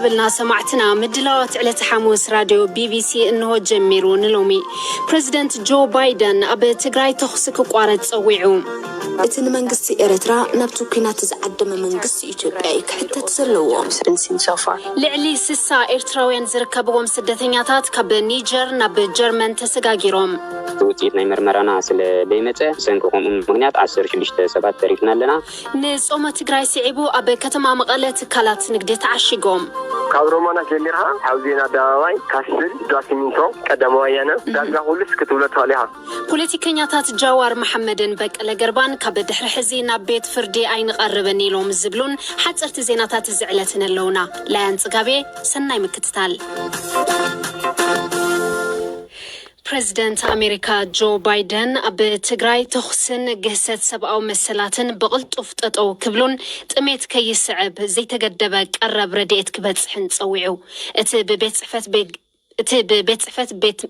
ብልና ሰማዕትና፣ ምድላዋት ዕለተ ሓሙስ ራድዮ ቢቢሲ እንሆ ጀሚሩ። ንሎሚ ፕረዚደንት ጆ ባይደን ኣብ ትግራይ ተኹሲ ክቋረጽ ጸዊዑ። እቲ ንመንግስቲ ኤርትራ ናብቲ ኲናት ዝዓደመ መንግስቲ ኢትዮጵያ እዩ ክሕተት ዘለዎ። ልዕሊ ስሳ ኤርትራውያን ዝርከብዎም ስደተኛታት ካብ ኒጀር ናብ ጀርመን ተሰጋጊሮም። እቲ ውፅኢት ናይ መርመራና ስለ ዘይመፀ ብሰንኪ ከምኡ ምክንያት ዓሰርተ ሽዱሽተ ሰባት ተሪፍና ኣለና። ንጾመ ትግራይ ስዒቡ ኣብ ከተማ መቐለ ትካላት ንግዲ ተዓሺጎም። ካብ ሮማና ጀሚርካ ሓውዜን ኣደባባይ፣ ካስል፣ ዳ ሲሚንቶ፣ ቀዳማዊ ወያነ፣ ዳርጋ ኩሉስ ክትብሎ ትኽእል ኢኻ። ፖለቲከኛታት ጃዋር መሓመድን በቀለ ገርባን ካብ ድሕሪ ሕዚ ናብ ቤት ፍርዲ ኣይንቐርብን ኢሎም ዝብሉን ሓፀርቲ ዜናታት እዚ ዕለትን ኣለውና። ላያን ፅጋቤ፣ ሰናይ ምክትታል። ፕረዚደንት ኣሜሪካ ጆ ባይደን ኣብ ትግራይ ተኹስን ግህሰት ሰብኣዊ መሰላትን ብቕልጡፍ ጠጠው ክብሉን ጥሜት ከይስዕብ ዘይተገደበ ቀረብ ረድኤት ክበጽሕን ጸዊዑ። እቲ ብቤት ጽሕፈት ቤ- እቲ ብቤት ጽሕፈት ቤት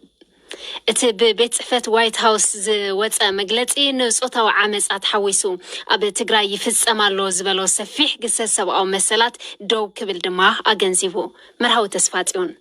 እቲ ብቤት ጽሕፈት ዋይት ሃውስ ዝወጸ መግለጺ ንጾታዊ ዓመጻ ተሓዊሱ ኣብ ትግራይ ይፍጸም ኣሎ ዝበሎ ሰፊሕ ግህሰት ሰብኣዊ መሰላት ደው ክብል ድማ ኣገንዚቡ። መርሃዊ ተስፋጽዮን።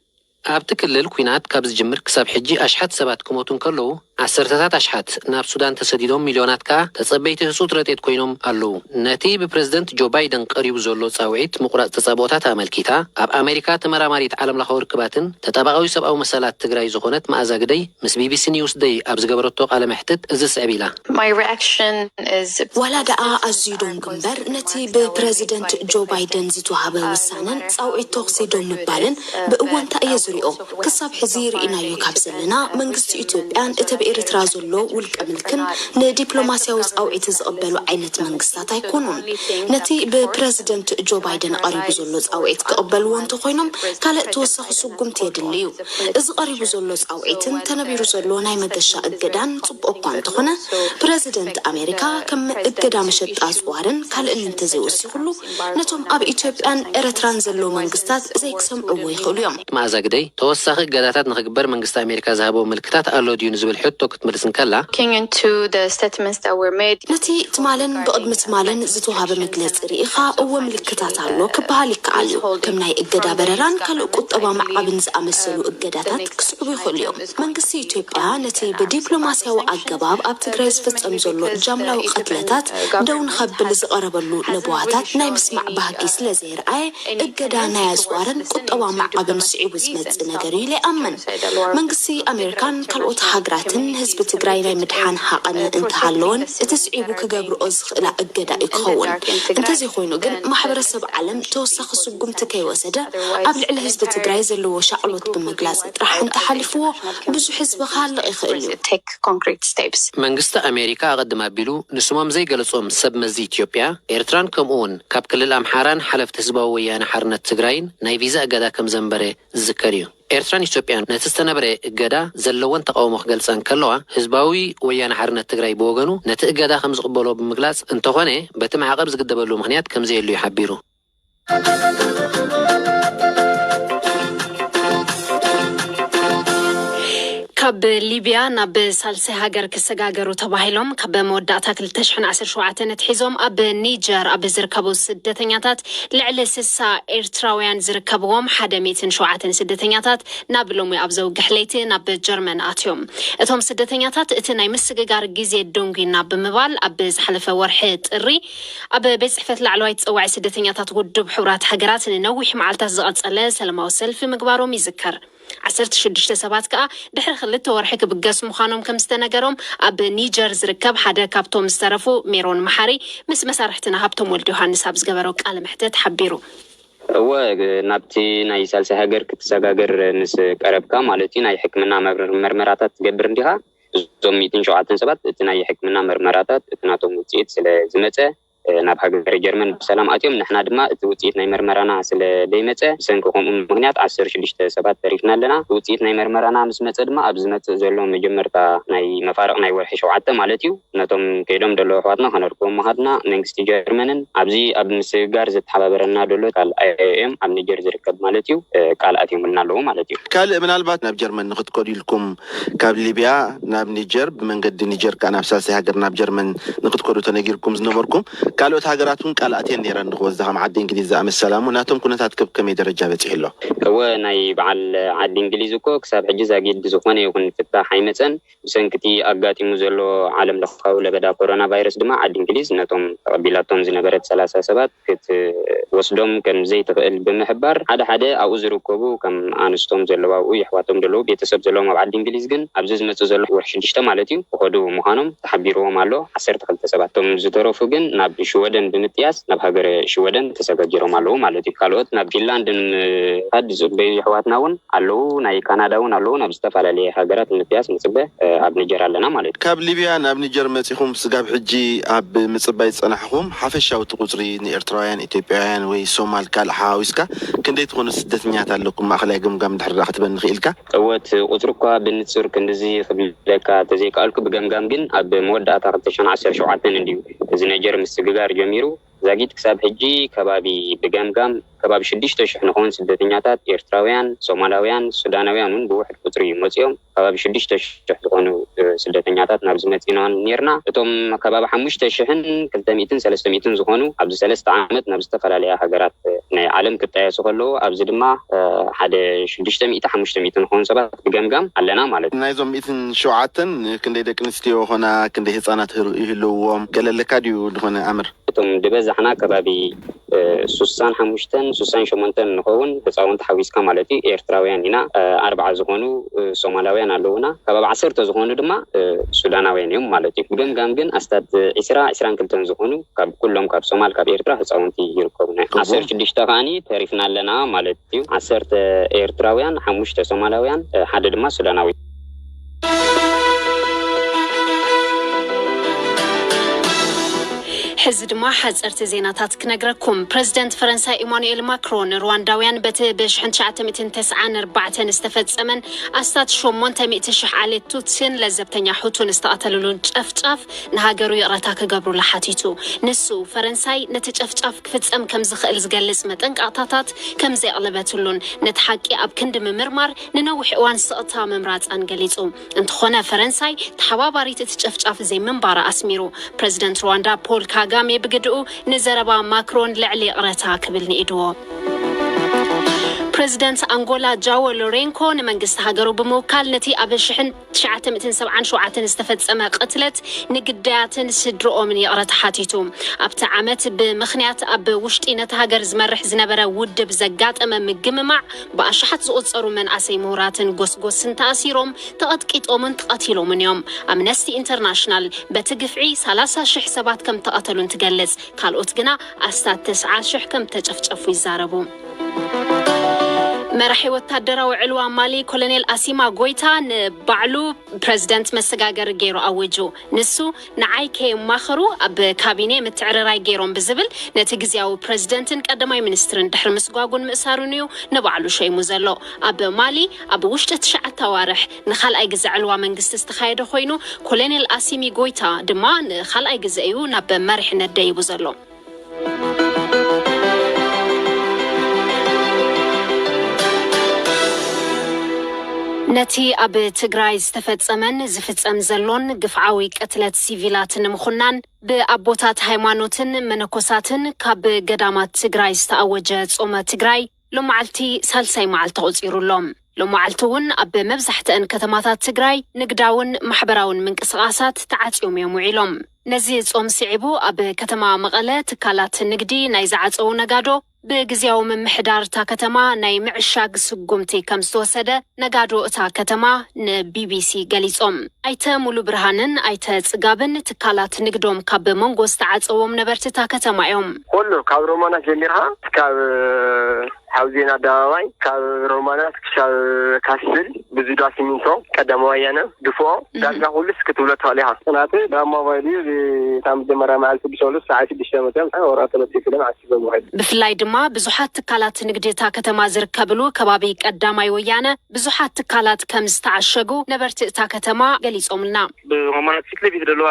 ኣብቲ ክልል ኲናት ካብ ዝጅምር ክሳብ ሕጂ ኣሽሓት ሰባት ክሞቱ እንከለዉ፣ ዓሰርተታት ኣሽሓት ናብ ሱዳን ተሰዲዶም፣ ሚልዮናት ከኣ ተጸበይቲ ህጹጽ ረድኤት ኮይኖም ኣለዉ። ነቲ ብፕረዚደንት ጆ ባይደን ቀሪቡ ዘሎ ጻውዒት ምቑራጽ ተጻብኦታት ኣመልኪታ፣ ኣብ ኣሜሪካ ተመራማሪት ዓለምለኻዊ ርክባትን ተጣባቓዊ ሰብኣዊ መሰላት ትግራይ ዝኾነት መኣዛ ግደይ ምስ ቢቢሲ ኒውስ ደይ ኣብ ዝገበረቶ ቃለ መሕትት እዚ ስዕብ ኢላ። My reaction is ዋላ ደኣ ኣዝዩ ደንጉ እምበር፣ ነቲ ብፕረዚደንት ጆ ባይደን ዝተዋህበ ውሳነን ጻውዒት ተኹሲ ደው ምባልን ብእወንታ እየ ዝሪኦ። ክሳብ ሕዚ ርኢናዮ ካብ ዘለና፣ መንግስቲ ኢትዮጵያን እቲ ብኤርትራ ዘሎ ውልቀ ምልክን ንዲፕሎማስያዊ ጻውዒት ዝቕበሉ ዓይነት መንግስታት ኣይኮኑን። ነቲ ብፕረዚደንት ጆ ባይደን ቀሪቡ ዘሎ ጻውዒት ክቕበልዎ እንተኾይኖም፣ ካልእ ተወሳኺ ስጉምቲ የድሊ እዩ። እዚ ቀሪቡ ዘሎ ጻውዒትን ተነቢሩ ዘሎ ናይ መገሻ እገዳን ጽቡቕ እኳ እንተኾነ፣ ፕረዚደንት ኣሜሪካ ከም እገዳ መሸጣ ኣጽዋርን ካልእን እንተዘይወሲኹሉ፣ ነቶም ኣብ ኢትዮጵያን ኤርትራን ዘለዉ መንግስታት ዘይክሰምዕዎ ይኽእሉ እዮም። መኣዛ ግደይ፣ ተወሳኺ እገዳታት ንኽግበር መንግስቲ ኣሜሪካ ዝሃቦ ምልክታት ኣሎ ድዩ ንዝብል ሕቶ ክትምልስ እንከላ፣ Looking into the statements that were made. ነቲ ትማልን ብቕድሚ ትማልን ዝተዋሃበ መግለጺ ርኢኻ፣ እወ ምልክታት ኣሎ ክበሃል ይከኣል እዩ። ከም ናይ እገዳ በረራን ካልእ ቁጠባ ማዕቐብን ዝኣመሰሉ እገዳታት ክስዕቡ ይኽእሉ እዮም። መንግስቲ ኢትዮጵያ ነቲ ብዲፕሎማስያዊ ኣገባብ ኣብ ትግራይ ዝፍጸም ዘሎ ጃምላዊ ቅትለታት ደው ንኸብል ዝቐረበሉ ለበዋታት ናይ ምስማዕ ባህጊ ስለ ዘየርኣየ፣ እገዳ ናይ ኣጽዋርን ቁጠባ ማዕቐብን ስዒቡ ዝመጽእ ነገር እዩ ኢለ ይኣምን። መንግስቲ ኣሜሪካን ካልኦት ሃገራትን ህዝቢ ትግራይ ናይ ምድሓን ሃቐን እንተሃለወን፣ እቲ ስዒቡ ክገብርኦ ዝኽእላ እገዳ እዩ ክኸውን። እንተዘይኮይኑ ግን፣ ማሕበረሰብ ዓለም ተወሳኺ ስጉምቲ ከይወሰደ፣ ኣብ ልዕሊ ህዝቢ ትግራይ ዘለዎ ሻቕሎት ብምግላጽ ጥራሕ እንተሓሊፍዎ፣ ብዙሕ ህዝቢ ክሃልቕ ይኽእል እዩ። Take concrete steps. መንግስቲ ኣሜሪካ ኣቐድም ኣቢሉ ንስሞም ዘይገለጾም ሰብ መዚ ኢትዮጵያ፣ ኤርትራን ከምኡ እውን ካብ ክልል ኣምሓራን ሓለፍቲ ህዝባዊ ወያነ ሓርነት ትግራይን ናይ ቪዛ እገዳ ከም ዘንበረ ዝዝከር እዩ። ኤርትራን ኢትዮጵያን ነቲ ዝተነበረ እገዳ ዘለወን ተቃውሞ ክገልጻ እንከለዋ፣ ህዝባዊ ወያነ ሓርነት ትግራይ ብወገኑ ነቲ እገዳ ከም ዝቕበሎ ብምግላጽ፣ እንተኾነ በቲ ማዕቐብ ዝግደበሉ ምኽንያት ከም ዘየሉ እዩ ሓቢሩ። ካብ ሊብያ ናብ ሳልሳይ ሃገር ክሰጋገሩ ተባሂሎም ካብ መወዳእታ ክልተ ሽሕን ዓሰርተ ሸውዓተን ኣትሒዞም ኣብ ኒጀር ኣብ ዝርከቡ ስደተኛታት ልዕሊ ስሳ ኤርትራውያን ዝርከብዎም ሓደ ሚእትን ሸውዓተን ስደተኛታት ናብ ሎሚ ኣብ ዘውግሕ ለይቲ ናብ ጀርመን ኣትዮም። እቶም ስደተኛታት እቲ ናይ ምስግጋር ግዜ ደንጉና ብምባል ኣብ ዝሓለፈ ወርሒ ጥሪ ኣብ ቤት ጽሕፈት ላዕለዋይ ጸዋዒ ስደተኛታት ውድብ ሕቡራት ሃገራት ንነዊሕ መዓልታት ዝቐጸለ ሰላማዊ ሰልፊ ምግባሮም ይዝከር። ዓሰርተ ሽዱሽተ ሰባት ከኣ ድሕሪ ክልተ ወርሒ ክብገስ ምዃኖም ከም ዝተነገሮም ኣብ ኒጀር ዝርከብ ሓደ ካብቶም ዝተረፉ ሜሮን መሓሪ ምስ መሳርሕትና ሃብቶም ወልደ ዮሃንስ ኣብ ዝገበሮ ቃለ መሕተት ሓቢሩ። እወ፣ ናብቲ ናይ ሳልሳይ ሃገር ክትሰጋገር ምስ ቀረብካ፣ ማለት እዩ፣ ናይ ሕክምና መር-፣ መርመራታት ትገብር እንዲኻ። እዞም ሚእትን ሸውዓተን ሰባት እቲ ናይ ሕክምና መርመራታት እቲ ናቶም ውፅኢት ስለ ዝመፀ፣ እ፣ ናብ ሃገረ ጀርመን ብሰላም ኣትዮም። ንሕና ድማ እቲ ውፅኢት ናይ መርመራና ስለ ዘይመፀ፣ ብሰንኪ ከምኡ ምኽንያት ዓሰርተ ሽዱሽተ ሰባት ተሪፍና ኣለና። እቲ ውፅኢት ናይ መርመራና ምስ መፀ ድማ ኣብ ዝመፅእ ዘሎ መጀመርታ ናይ መፋርቕ ናይ ወርሒ ሸውዓተ ማለት እዩ፣ ነቶም ከይዶም ዘለዉ ኣሕዋትና ከነርክቦም ምኻድና መንግስቲ ጀርመንን ኣብዚ ኣብ ምስግጋር ዝተሓባበረና ዘሎ ትካል ኣይ ኦ ኤም ኣብ ኒጀር ዝርከብ ማለት እዩ፣ እ፣ ቃል ኣትዮምልና ኣለዉ ማለት እዩ። ካልእ ምናልባት ናብ ጀርመን ንኽትከዱ ኢልኩም ካብ ሊብያ ናብ ኒጀር ብመንገዲ ኒጀር ከኣ ናብ ሳልሳይ ሃገር ናብ ጀርመን ንኽትከዱ ተነጊርኩም ዝነበርኩም ካልኦት ሃገራት እውን ቃል ኣትየን ነይረን፣ ንክወዛ ከም ዓዲ እንግሊዝ ዝኣመሰላ እሞ፣ ናቶም ኩነታት ክብ ከመይ ደረጃ በፂሑ ኣሎ? እወ፣ ናይ በዓል ዓዲ እንግሊዝ እኮ ክሳብ ሕጂ ዛጊድ ዝኾነ ይኹን ፍታሕ ኣይመፀን። ብሰንኪ እቲ ኣጋጢሙ ዘሎ ዓለም ለኻዊ ለበዳ ኮሮና ቫይረስ ድማ፣ ዓዲ እንግሊዝ ነቶም ተቐቢላቶም ዝነበረት ሰላሳ ሰባት ክትወስዶም ከም ዘይትኽእል ብምሕባር፣ ሓደ ሓደ ኣብኡ ዝርከቡ ከም ኣንስቶም ዘለዋ ኣብኡ፣ የሕዋቶም ዘለዉ፣ ቤተሰብ ዘለዎም ኣብ ዓዲ እንግሊዝ ግን ኣብዚ ዝመጽእ ዘሎ ወርሒ ሽዱሽተ ማለት እዩ ክኸዱ ምዃኖም ተሓቢርዎም ኣሎ። ዓሰርተ ክልተ ሰባት። እቶም ዝተረፉ ግን ናብ ሽወደን ብምጥያስ ናብ ሃገረ ሽወደን ተሰጋጊሮም ኣለዉ ማለት እዩ። ካልኦት ናብ ፊንላንድ ንምኻድ ዝጽበዩ የሕዋትና እውን ኣለዉ። ናይ ካናዳ እውን ኣለዉ። ናብ ዝተፈላለየ ሃገራት ንምጥያስ ንጽበ፣ እ፣ ኣብ ኒጀር ኣለና ማለት እዩ። ካብ ሊብያ ናብ ኒጀር መጺኹም ስጋብ ሕጂ ኣብ ምጽባይ ዝጸናሕኹም ሓፈሻዊ እቲ ቁጽሪ ንኤርትራውያን፣ ኢትዮጵያውያን ወይ ሶማል ካልእ ሓዊስካ ክንደይ ትኾኑ ስደተኛታት ኣለኩም? ማእኸላይ ገምጋም ድሕር ክትበኒ ክኢልካ? እወ፣ እቲ ቁጽሪ እኳ ብንጹር ክንድዚ ክብለካ ተዘይከኣልኩ፣ ብገምጋም ግን ኣብ መወዳእታ ክልተ ሽሕን ዓሰርተ ሸውዓተን እንድዩ እዚ ነገር ምስግጋር ጀሚሩ። ዛጊት ክሳብ ሕጂ ከባቢ፣ ብገምጋም ከባቢ ሽዱሽተ ሽሕ ንኸውን ስደተኛታት ኤርትራውያን፣ ሶማላውያን፣ ሱዳናውያን እውን ብውሕድ ቁጽሪ እዩ መጺኦም። ከባቢ ሽዱሽተ ሽሕ ዝኾኑ፣ እ፣ ስደተኛታት ናብዚ መጺና ኔርና። እቶም ከባቢ ሓሙሽተ ሽሕን ክልተ ሚእትን ሰለስተ ሚእትን ዝኾኑ ኣብዚ ሰለስተ ዓመት ናብ ዝተፈላለያ ሃገራት፣ እ፣ ናይ ዓለም ክጣየሱ ከለዉ፣ ኣብዚ ድማ፣ እ፣ ሓደ ሽዱሽተ ሚእቲ ሓሙሽተ ሚእቲ ንኸውን ሰባት ብገምጋም ኣለና ማለት እዩ። ናይዞም ሚእትን ሸውዓተን ክንደይ ደቂ ኣንስትዮ ኾና፣ ክንደይ ህጻናት ህር-፣ ይህልውዎም? ገለ ኣለካ ድዩ ዝኾነ ኣምር? እቶም ዝበዛሕና ከባቢ፣ እ፣ ሱሳን ሓሙሽተን ሱሳን ሸሞንተን ንኸውን፣ ህፃውንቲ ሓዊስካ ማለት እዩ፣ ኤርትራውያን ኢና። እ፣ ኣርባዓ ዝኾኑ፣ እ፣ ሶማላውያን ኣለዉና። ከባቢ ዓሰርተ ዝኾኑ ድማ፣ እ፣ ሱዳናውያን እዮም ማለት እዩ። ብገምጋም ግን ኣስታት ዒስራ፣ ዒስራን ክልተን ዝኾኑ ካብ ኩሎም፣ ካብ ሶማል፣ ካብ ኤርትራ ህፃውንቲ ይርከቡና። ክቡር። ዓሰርተ ሽዱሽተ ከዓኒ ተሪፍና ኣለና ማለት እዩ። ዓሰርተ ኤርትራውያን፣ ሓሙሽተ ሶማላውያን፣ እ፣ ሓደ ድማ ሱዳናዊ። ሕዚ ድማ ሓፀርቲ ዜናታት ክነግረኩም። ፕረዚደንት ፈረንሳይ ኢማኑኤል ማክሮን፣ ሩዋንዳውያን በቲ ብሽሕን ትሽዓተ ሚእትን ተስዓን ኣርባዕተን ዝተፈጸመን ኣስታት ሸሞንተ ሚእቲ ሽሕ ዓሌት ቱትሲን ለዘብተኛ ሁቱን ዝተቐተሉሉን ጨፍጫፍ ንሃገሩ ይቕረታ ክገብሩላ ሓቲቱ። ንሱ፣ ፈረንሳይ ነቲ ጨፍጫፍ ክፍጸም ከም ዝኽእል ዝገልጽ መጠንቀቕታታት ከም ዘየቕለበትሉን፣ ነቲ ሓቂ ኣብ ክንዲ ምምርማር ንነዊሕ እዋን ስቕታ ምምራጻን ገሊጹ። እንተኾነ፣ ፈረንሳይ ተሓባባሪት እቲ ጨፍጫፍ ዘይምንባራ ኣስሚሩ። ፕረዚደንት ሩዋንዳ ፖል ካጋሜ ብግድኡ፣ ንዘረባ ማክሮን ልዕሊ ይቕረታ ክብል ንኢድዎ። ፕረዚደንት ኣንጎላ ጃዎ ሎሬንኮ ንመንግስቲ ሃገሩ ብምውካል፣ ነቲ ኣብ ሽሕን ትሽዓተ ሚእትን ሰብዓን ሸውዓተን ዝተፈጸመ ቅትለት ንግዳያትን ስድርኦምን ይቕረታ ሓቲቱ። ኣብቲ ዓመት ብምኽንያት ኣብ ውሽጢ ነቲ ሃገር ዝመርሕ ዝነበረ ውድብ ዘጋጠመ ምግምማዕ፣ ብኣሽሓት ዝቑጸሩ መናእሰይ ምሁራትን ጎስጎስን ተኣሲሮም፣ ተቐጥቂጦምን ተቐቲሎምን እዮም። ኣምነስቲ ኢንተርናሽናል በቲ ግፍዒ ሰላሳ ሽሕ ሰባት ከም ተቐተሉ እንትገልጽ፣ ካልኦት ግና ኣስታት ተስዓ ሽሕ ከም ተጨፍጨፉ ይዛረቡ። መራሒ ወታደራዊ ዕልዋ ማሊ ኮሎኔል ኣሲማ ጎይታ ንባዕሉ ፕረዚደንት መሰጋገሪ ገይሩ ኣዊጁ። ንሱ፣ "ንዓይ ከየማኸሩ ኣብ ካቢኔ ምትዕርራይ ገይሮም" ብዝብል፣ ነቲ ግዝያዊ ፕረዚደንትን ቀዳማይ ሚኒስትርን ድሕሪ ምስጓጉን ምእሳሩን እዩ ንባዕሉ ሸይሙ ዘሎ። ኣብ ማሊ ኣብ ውሽጢ ትሽዓተ ኣዋርሕ ንኻልኣይ ግዘ ዕልዋ መንግስቲ ዝተኻየደ ኮይኑ፣ ኮሎኔል ኣሲሚ ጎይታ ድማ ንኻልኣይ ግዘ እዩ ናብ መሪሕነት ደይቡ ዘሎ። ነቲ ኣብ ትግራይ ዝተፈጸመን ዝፍጸም ዘሎን ግፍዓዊ ቅትለት ሲቪላት ንምኹናን፣ ብኣቦታት ሃይማኖትን መነኮሳትን ካብ ገዳማት ትግራይ ዝተኣወጀ ጾመ ትግራይ ሎማዓልቲ ሳልሳይ መዓልቲ ተቖጺሩ ኣሎ። ሎማዓልቲ እውን ኣብ መብዛሕትአን ከተማታት ትግራይ ንግዳውን ማሕበራውን ምንቅስቓሳት ተዓጽዮም እዮም ውዒሎም። ነዚ ጾም ስዒቡ ኣብ ከተማ መቐለ ትካላት ንግዲ ናይ ዝዓጸዉ ነጋዶ ብግዝያዊ ምምሕዳር እታ ከተማ ናይ ምዕሻግ ስጉምቲ ከም ዝተወሰደ ነጋዶ እታ ከተማ ንቢቢሲ ገሊጾም። ኣይተ ሙሉ ብርሃንን ኣይተ ጽጋብን ትካላት ንግዶም ካብ መንጎ ዝተዓጸዎም ነበርቲ እታ ከተማ እዮም። ኩሉ ካብ ሮማናት ጀሚርካ ክሳብ ሓውዜን ኣደባባይ፣ ካብ ሮማናት ክሳብ ካስትል፣ ብዙዳ ሲሚንቶ፣ ቀዳማዊ ወያነ፣ ድፎ፣ እህ። ዳርጋ ኩሉስ ክትብሎ ትኽእል ኢኻ። ጽናተ ዳማ ሞባይል እዩ። እታ መጀመርያ መዓልቲ ብሰሉስ ሰዓት ሽዱሽተ መጺኦም ወረቐት ተመልሲፍሎም ዓሲቦም ውዒሎም። ብፍላይ ድማ ብዙሓት ትካላት ንግዲ እታ ከተማ ዝርከብሉ ከባቢ ቀዳማይ ወያነ ብዙሓት ትካላት ከም ዝተዓሸጉ ነበርቲ እታ ከተማ ገሊጾምልና። ብሮማናት ፊት ለፊት ዘለዋ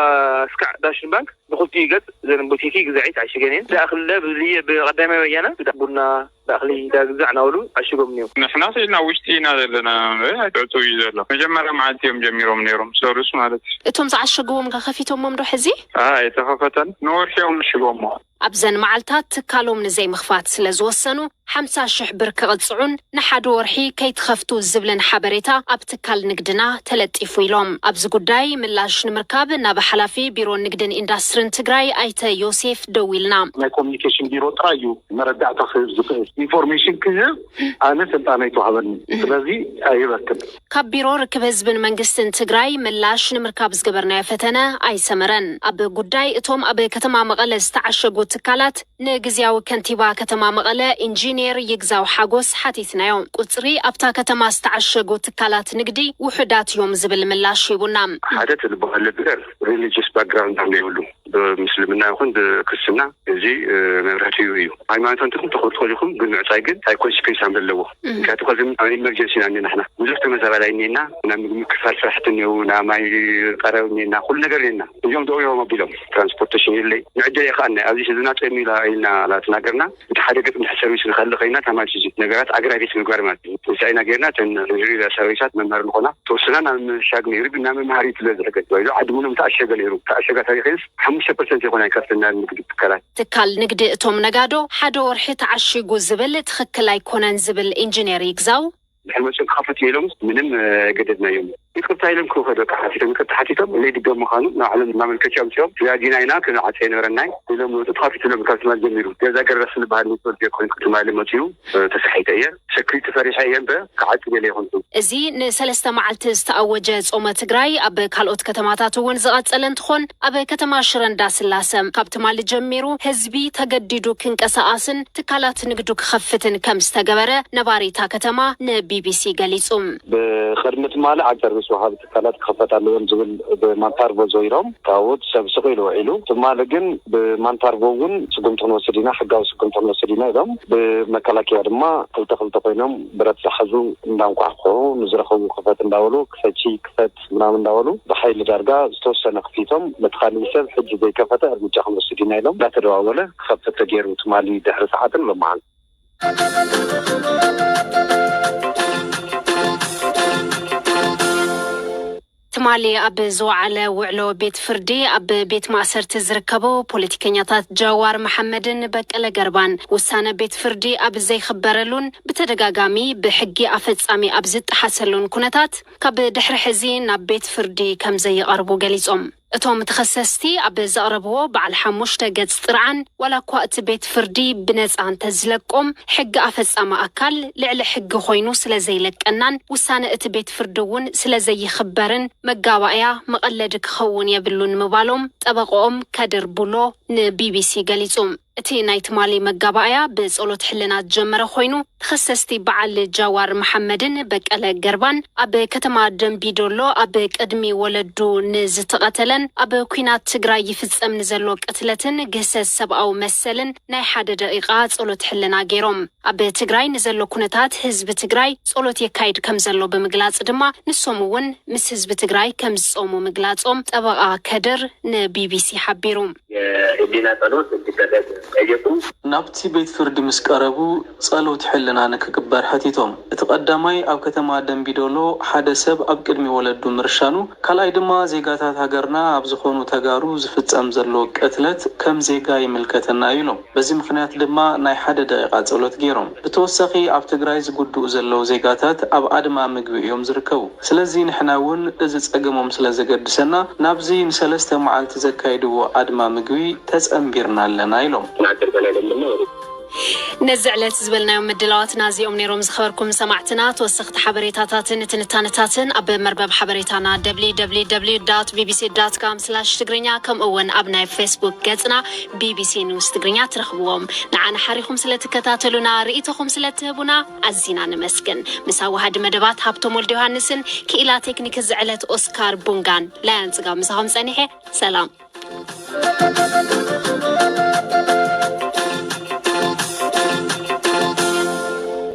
እስካዕ ዳሽን ባንክ ብክልቲኡ ገጽ ዘን ቦቲኪ ግዛዒ ተዓሽገን እየን። ዝኣኽለ ብዝየ ብቐዳማይ ወያነ ቡና ብኣኽሊ ዳግዛዕ ናበሉ ዓሽጎም እኒኦ። ንሕና ስኢልና ውሽጢ ኢና ዘለና። ኣይትዕፅው እዩ ዘሎ። መጀመርያ መዓልቲ እዮም ጀሚሮም ነይሮም፣ ሰሉስ ማለት እዩ። እቶም ዝዓሸግዎም ከ ከፊቶሞም ዶ ሕዚ? ኣይተኸፈተን። ንወርሒ እዮም ዓሽጎሞ። ኣብዘን መዓልታት ትካሎም ንዘይምኽፋት ስለ ዝወሰኑ ሓምሳ ሽሕ ብር ክቕፅዑን ንሓደ ወርሒ ከይትኸፍቱ ዝብልን ሓበሬታ ኣብ ትካል ንግድና ተለጢፉ ኢሎም። ኣብዚ ጉዳይ ምላሽ ንምርካብ ናብ ሓላፊ ቢሮ ንግድን ኢንዳስትርን ትግራይ ኣይተ ዮሴፍ ደዊልና። ናይ ኮሚኒኬሽን ቢሮ ጥራይ እዩ መረዳእታ ክህብ ዝኽእል። ኢንፎርሜሽን ክህብ ኣነ ስልጣን ኣይተዋህበኒ። ስለዚ ኣይበክን። ካብ ቢሮ ርክብ ህዝብን መንግስትን ትግራይ ምላሽ ንምርካብ ዝገበርናዮ ፈተነ ኣይሰመረን። ኣብ ጉዳይ እቶም ኣብ ከተማ መቐለ ዝተዓሸጉ ትካላት ንግዝያዊ ከንቲባ ከተማ መቐለ ኢንጂኒየር ይግዛው ሓጎስ ሓቲትናዮ። ቁፅሪ ኣብታ ከተማ ዝተዓሸጉ ትካላት ንግዲ ውሑዳት እዮም ዝብል ምላሽ ሂቡና። ሓደ እቲ ዝበሃል ነገር ሪሊጅስ ባክግራውንድ ዘይብሉ፣ ብምስልምና ይኹን ብክርስትና፣ እዚ መብራህቲ እዩ። ሃይማኖት እንትኹም ተኽብሩ ትኽእሉ ኢኹም፣ ግን ምዕፃይ ግን ሳይ ኮንሲኩንስ ከም ዘለዎ። ምክንያቱ ከዚ ኣብ ኢመርጀንሲ ኢና እኒና ንሕና። ብዙሕ ተመዛባላይ እኒና፣ ናብ ምግቢ ምክፋል ስራሕቲ እኒው፣ ናብ ማይ ቀረብ እኒና፣ ኩሉ ነገር እኒና። እዚኦም ደው እዮም ኣቢሎም፣ ትራንስፖርቴሽን የለይ። ንዕጀ የኸኣና ኣብዚ ህዝብና ጸሚላ ኢልና ላትናገርና፣ እቲ ሓደ ገጽ እንድሕር ሰርቪስ ንኸልእ ኸይና፣ ተማልሲ እዚ ነገራት ኣግራቤት ምግባር ማለት እዩ። እንታይ ኢና ጌርና? እተን ሪላ ሰርቪሳት መምሃሪ ዝኾና ተወስና ናብ ምሻግ ነይሩ፣ ግን ናብ መምሃሪ ስለ ዝሕገዝ፣ ወይ ዓዲ ምንም ተኣሸገ ነይሩ። ተኣሸጋ ታሪኽንስ ሓሙሽተ ፐርሰንት ይኾን ኣይከፍልና ንግዲ ትካላት። ትካል ንግዲ እቶም ነጋዶ ሓደ ወርሒ ተዓሺጉ ዝብል ትኽክል ኣይኮነን ዝብል ኢንጂነር ይግዛው፣ ድሕሪ መፅኦም ክኸፍት ኢሎም ምንም ገደድናዮም። ይቅርታ ኢሎም ክኸዱ በቃ ሓቲቶም፣ ይቅርታ ሓቲቶም፣ ዘይድገም ምዃኑ ንባዕሎም ማመልከቻ ኣምፅኦም፣ ተጋጊና ኢና፣ ክንዓፀ የነበረናይ ኢሎም መፁ። ተኸፊትሎም ካብ ትማል ጀሚሩ ገዛ ገረስ ዝበሃል ኔትወርክ የኮን ትማሊ መፅኡ። ተሳሒተ እየ፣ ሰክሪቲ ፈሪሐ እየ እምበር ክዓፂ ገለ ይኹን። እዚ ንሰለስተ መዓልቲ ዝተኣወጀ ጾመ ትግራይ ኣብ ካልኦት ከተማታት እውን ዝቐጸለ እንትኾን፣ ኣብ ከተማ ሽረ እንዳስላሰ ካብ ትማሊ ጀሚሩ ህዝቢ ተገዲዱ ክንቀሳቐስን ትካላት ንግዱ ክኸፍትን ከም ዝተገበረ ነባሪ እታ ከተማ ንቢቢሲ ገሊጹ። ብቕድሚ ትማሊ ኣብ ሰርቪስ ወሃቢ ትካላት ክኸፈት ኣለዎን ዝብል ብማንታርቦ ዞይሮም፣ ካብኡ ሰብ ስቕ ኢሉ ውዒሉ። ትማሊ ግን ብማንታርቦ እውን ስጉምቲ ክንወስድ ኢና፣ ሕጋዊ ስጉምቲ ክንወስድ ኢና ኢሎም። ብመከላከያ ድማ ክልተ ክልተ ኮይኖም ብረት ዝሓዙ እንዳንኳሕኩሑ ንዝረኸቡ ክፈት እንዳበሉ፣ ክፈቺ ክፈት ምናምን እንዳበሉ ብሓይሊ ዳርጋ ዝተወሰነ ክፊቶም፣ በቲ ካሊእ ሰብ ሕጂ ዘይከፈተ እርምጃ ክንወስድ ኢና ኢሎም እንዳተደዋወለ ክኸፍት ተገይሩ ትማሊ ድሕሪ ሰዓትን ሎማዓን። ትማሊ ኣብ ዝወዓለ ውዕሎ ቤት ፍርዲ፣ ኣብ ቤት ማእሰርቲ ዝርከቡ ፖለቲከኛታት ጃዋር መሓመድን በቀለ ገርባን ውሳነ ቤት ፍርዲ ኣብ ዘይኽበረሉን ብተደጋጋሚ ብሕጊ ኣፈጻሚ ኣብ ዝጠሓሰሉን ኩነታት፣ ካብ ድሕሪ ሕዚ ናብ ቤት ፍርዲ ከም ዘይቐርቡ ገሊጾም። እቶም ተኸሰስቲ ኣብ ዘቕረብዎ በዓል ሓሙሽተ ገጽ ጥርዓን፣ ዋላ እኳ እቲ ቤት ፍርዲ ብነጻ እንተዝለቆም፣ ሕጊ ኣፈጻሚ ኣካል ልዕሊ ሕጊ ኮይኑ ስለ ዘይለቀናን ውሳነ እቲ ቤት ፍርዲ እውን ስለ ዘይኽበርን፣ መጋባእያ መቐለዲ ክኸውን የብሉን ምባሎም ጠበቕኦም ከድር ቡሎ ንቢቢሲ ገሊጹ። እቲ ናይ ትማሊ መጋባእያ ብጸሎት ሕልና ዝጀመረ ኮይኑ፣ ተኸሰስቲ በዓል ጃዋር መሓመድን በቀለ ገርባን ኣብ ከተማ ደንቢ ዶሎ ኣብ ቅድሚ ወለዱ ንዝተቐተለን ኣብ ኲናት ትግራይ ይፍጸም ንዘሎ ቅትለትን ግህሰት ሰብኣዊ መሰልን ናይ ሓደ ደቂቓ ጸሎት ሕልና ገይሮም። ኣብ ትግራይ ንዘሎ ኩነታት ህዝቢ ትግራይ ጸሎት የካይድ ከም ዘሎ ብምግላጽ ድማ፣ ንሶም እውን ምስ ህዝቢ ትግራይ ከም ዝጾሙ ምግላጾም ጠበቓ ከድር ንቢቢሲ ሓቢሩ። የህሊና ጸሎት እንዲደረግ ጠየቁ። ናብቲ ቤት ፍርዲ ምስ ቀረቡ ጸሎት ሕልና ንክግበር ሓቲቶም። እቲ ቀዳማይ ኣብ ከተማ ደንቢዶሎ ሓደ ሰብ ኣብ ቅድሚ ወለዱ ምርሻኑ፣ ካልኣይ ድማ ዜጋታት ሃገርና ኣብ ዝኾኑ ተጋሩ ዝፍጸም ዘሎ ቅትለት ከም ዜጋ ይምልከተና እዩ ኢሎም። በዚ ምኽንያት ድማ ናይ ሓደ ደቂቓ ጸሎት ገይሮም። ብተወሳኺ ኣብ ትግራይ ዝጉድኡ ዘለዉ ዜጋታት ኣብ ኣድማ ምግቢ እዮም ዝርከቡ። ስለዚ ንሕና እውን እዚ ጸገሞም ስለ ዘገድሰና ናብዚ ንሰለስተ መዓልቲ ዘካይድዎ ኣድማ ምግቢ ተጸንቢርና ኣለና ኢሎም። ነዚ ዕለት ዝበልናዮም ምድላዋትና እዚኦም ነይሮም። ዝኸበርኩም ሰማዕትና፣ ተወሰኽቲ ሓበሬታታትን ትንታነታትን ኣብ መርበብ ሓበሬታና ደብሊው ደብሊው ደብሊው ዶት ቢቢሲ ዶት ኮም ስላሽ ትግርኛ፣ ከምኡ እውን ኣብ ናይ ፌስቡክ ገጽና ቢቢሲ ኒውስ ትግርኛ ትረኽብዎም። ንዓና ሓሪኹም ስለ ትከታተሉና፣ ርእይቶኹም ስለ ትህቡና ኣዚና ነመስግን። ምስ ኣዋሃዲ መደባት ሃብቶም ወልደ ዮሃንስን ክኢላ ቴክኒክ እዚ ዕለት ኦስካር ቡንጋን ላያን ጽጋብ ምሳኹም ጸኒሐ። ሰላም።